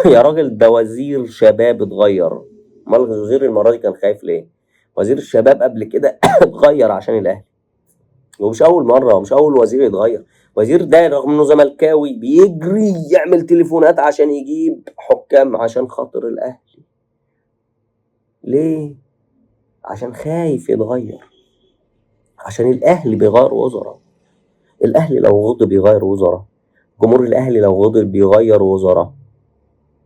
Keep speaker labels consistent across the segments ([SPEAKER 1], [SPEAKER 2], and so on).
[SPEAKER 1] يا راجل ده وزير شباب اتغير. امال الوزير المرة دي كان خايف ليه؟ وزير الشباب قبل كده اتغير عشان الاهلي، ومش اول مرة ومش اول وزير يتغير. وزير ده رغم انه زملكاوي بيجري يعمل تليفونات عشان يجيب حكام عشان خاطر الاهلي. ليه؟ عشان خايف يتغير، عشان الاهلي بيغير وزراء. الاهلي لو غضب بيغير وزراء، جمهور الاهلي لو غضب بيغير وزراء،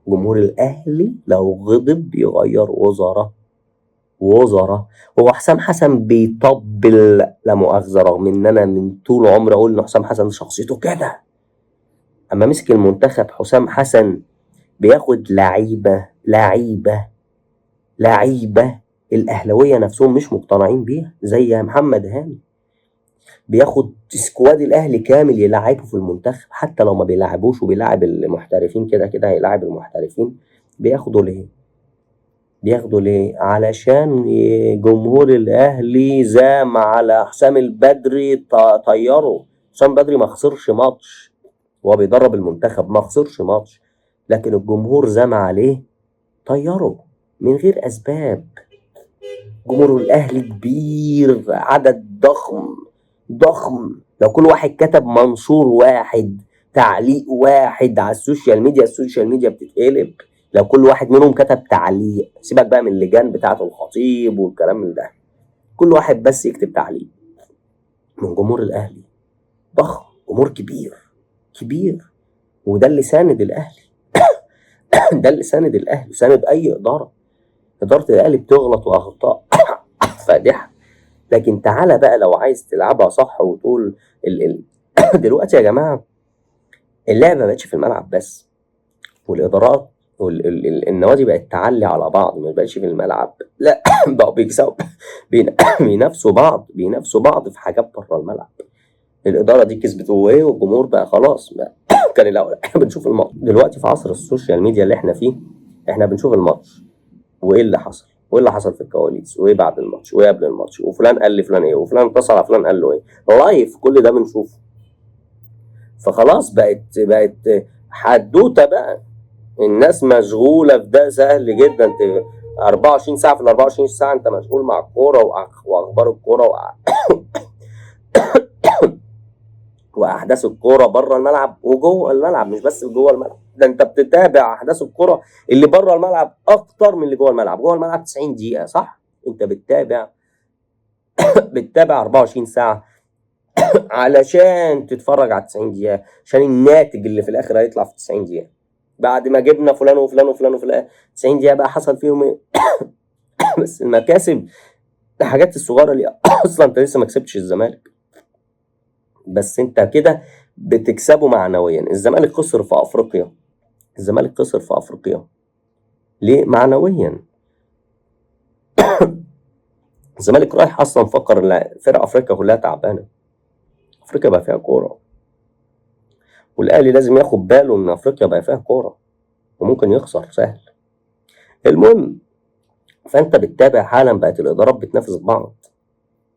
[SPEAKER 1] جمهور الاهلي لو غضب بيغير وزراء وزراء. هو حسام حسن بيطبل لا مؤاخذة، رغم ان انا من طول عمري اقول ان حسام حسن شخصيته كده. اما مسك المنتخب حسام حسن بياخد لعيبة لعيبة لعيبة الاهلاوية نفسهم مش مقتنعين بيها، زي محمد هاني بياخد squad الاهلي كامل يلعبه في المنتخب، حتى لو ما بيلعبوش وبيلعب المحترفين كده كده هيلعب المحترفين. بياخدوا ليه؟ بياخدوا ليه؟ علشان جمهور الاهلي زام على حسام البدري طيره. حسام بدري ما خسرش ماتش وهو بيدرب المنتخب، ما خسرش ماتش، لكن الجمهور زام عليه طيره من غير اسباب. جمهور الاهلي كبير، عدد ضخم ضخم. لو كل واحد كتب منشور واحد، تعليق واحد على ال social media، ال social media بتتقلب. لو كل واحد منهم كتب تعليق، سيبك بقى من اللجان بتاعة الخطيب والكلام من ده، كل واحد بس يكتب تعليق من جمهور الاهلي ضخم، جمهور كبير كبير. وده اللي ساند الاهلي ده اللي ساند الاهلي، ساند اي ادارة. ادارة الاهلي بتغلط واخطاء فادحة، لكن تعالى بقى لو عايز تلعبها صح وتقول دلوقتي يا جماعة اللعبة ما بقتش في الملعب بس، والادارات والنوادي بقت تعلي على بعض، ما بقتش في الملعب، لا بقوا بيكسبوا بينافسوا بعض، بينافسوا بعض في حاجات بره الملعب. الادارة دي كسبت وايه، والجمهور بقى خلاص بقى. كان الاول احنا بنشوف الماتش، دلوقتي في عصر ال social media اللي احنا فيه احنا بنشوف الماتش وايه اللي حصل، وايه اللي حصل في الكواليس، وايه بعد الماتش، وايه قبل الماتش، وفلان قال لفلان ايه، وفلان اتصل على فلان قال له ايه، live كل ده بنشوفه. فخلاص بقت حدوتة بقى، الناس مشغولة في ده. سهل جدا 24 ساعة في ال 24 ساعة انت مشغول مع الكورة واخبار الكورة واحداث الكورة بره الملعب وجوه الملعب. مش بس جوه الملعب، ده انت بتتابع احداث الكورة اللي بره الملعب اكتر من اللي جوه الملعب. جوه الملعب 90 دقيقة صح، انت بتتابع 24 ساعة علشان تتفرج على 90 دقيقة، عشان الناتج اللي في الاخر هيطلع في 90 دقيقة. بعد ما جبنا فلان وفلان وفلان وفلان، 90 دقيقة بقى حصل فيهم ايه؟ بس المكاسب الحاجات الصغيرة اللي اصلا انت لسه ما كسبتش الزمالك، بس انت كده بتكسبه معنويا. الزمالك خسر في افريقيا، الزمالك خسر في افريقيا ليه؟ معنويا. الزمالك رايح اصلا فكر ان فرق افريقيا كلها تعبانة، افريقيا بقى فيها كورة، والاهلي لازم ياخد باله ان افريقيا بقى فيها كورة وممكن يخسر سهل. المهم فانت بتتابع حالا بقت الادارات بتنافس بعض.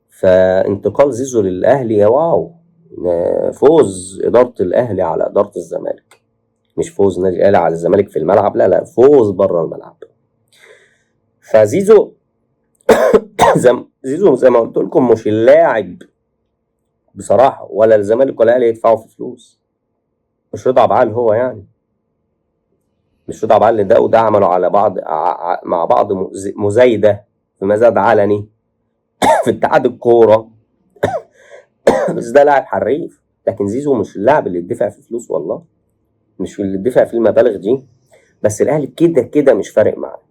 [SPEAKER 1] فانتقال زيزو للاهلي يا واو، فوز ادارة الاهلي على ادارة الزمالك، مش فوز نادي الاهلي على الزمالك في الملعب، لا لا، فوز بره الملعب. فزيزو زيزو زي ما قلت لكم مش اللاعب بصراحة، ولا الزمالك ولا الاهلي يدفعوا في فلوس، مش رضا عبعال هو يعني، مش رضا عبعال ده وده عملوا على بعض مع بعض مزايده في مزاد علني في اتحاد الكورة بس ده لاعب حريف، لكن زيزو مش اللاعب اللي يدفع في فلوس، والله مش اللي يدفع في المبالغ دي. بس الاهلي كده كده مش فارق معاه،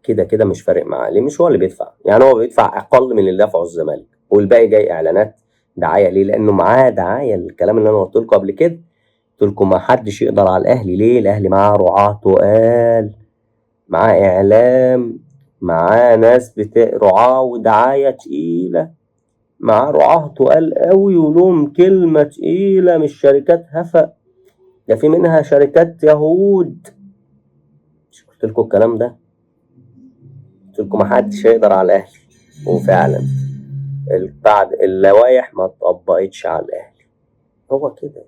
[SPEAKER 1] كده كده مش فارق معاه، ليه؟ مش هو اللي بيدفع، يعني هو بيدفع اقل من اللي دفعه الزمالك، والباقي جاي اعلانات دعاية. ليه؟ لانه معاه دعاية. الكلام اللي انا قلت لكم قبل كده، قلت لكم ما حدش يقدر على الاهلي. ليه؟ الاهلي معاه رعاه تقال، معاه اعلام، معاه ناس رعاه ودعايه تقيلة، معاه رعاه تقال قوي ولهم كلمة تقيلة، مش شركات هفا، ده في منها شركات يهود. مش قلت لكم الكلام ده؟ قلت لكم ما حدش هيقدر على الاهلي، وفعلا بعد اللوائح ما اتطبقتش على الاهلي. هو كده،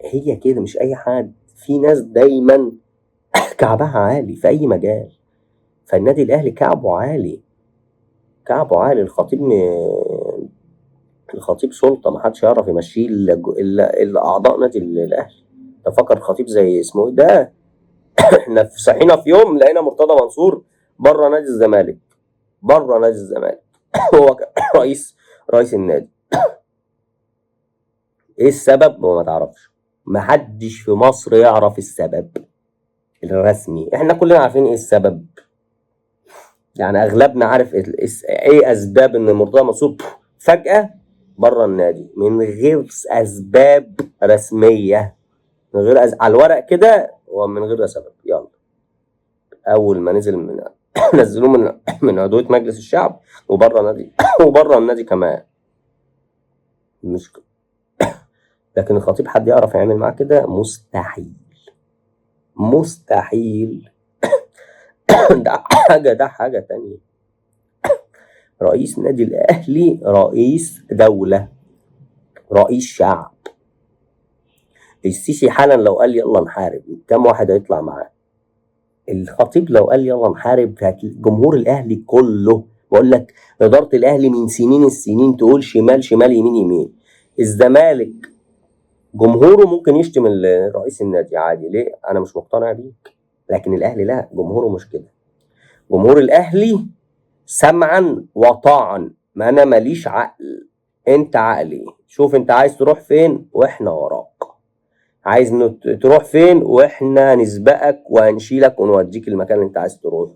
[SPEAKER 1] هي كده، مش اي حد. في ناس دايما كعبها عالي في اي مجال، فالنادي الاهلي كعبه عالي، كعبه عالي. الخطيب سلطة، ما حدش يعرف يمشيه الا اعضاء نادي الاهلي. تفكر الخطيب زي اسمه ايه ده؟ احنا صحينا في يوم لقينا مرتضى منصور بره نادي الزمالك، بره نادي الزمالك هو رئيس النادي. ايه السبب؟ ما تعرفش، ما حدش في مصر يعرف السبب الرسمي. احنا كلنا عارفين ايه السبب، يعني اغلبنا عارف ايه اسباب ان مرتضى منصور فجأة بره النادي من غير اسباب رسمية، من غير على الورق كده ومن غير سبب. يلا اول ما نزل من نزلوه من عضوية مجلس الشعب وبره النادي وبره النادي كمان. مش لكن الخطيب حد يعرف يعمل معاه كده؟ مستحيل، مستحيل. ده حاجة، ده حاجة تانية. رئيس نادي الأهلي رئيس دولة، رئيس شعب. السيسي حالا لو قال يلا نحارب كم واحد هيطلع معاه؟ الخطيب لو قال يلا نحارب جمهور الأهلي كله. بقول لك إدارة الأهلي من سنين السنين تقول شمال شمال يمين يمين. الزمالك جمهوره ممكن يشتم رئيس النادي عادي، ليه؟ أنا مش مقتنع بيك. لكن الأهلي لا، جمهوره مش كده. جمهور الأهلي سمعا وطاعا، ما أنا ماليش عقل، أنت عقلي، شوف أنت عايز تروح فين وإحنا وراك، عايز تروح فين وإحنا نسبقك وهنشيلك ونوديك المكان اللي أنت عايز تروحه.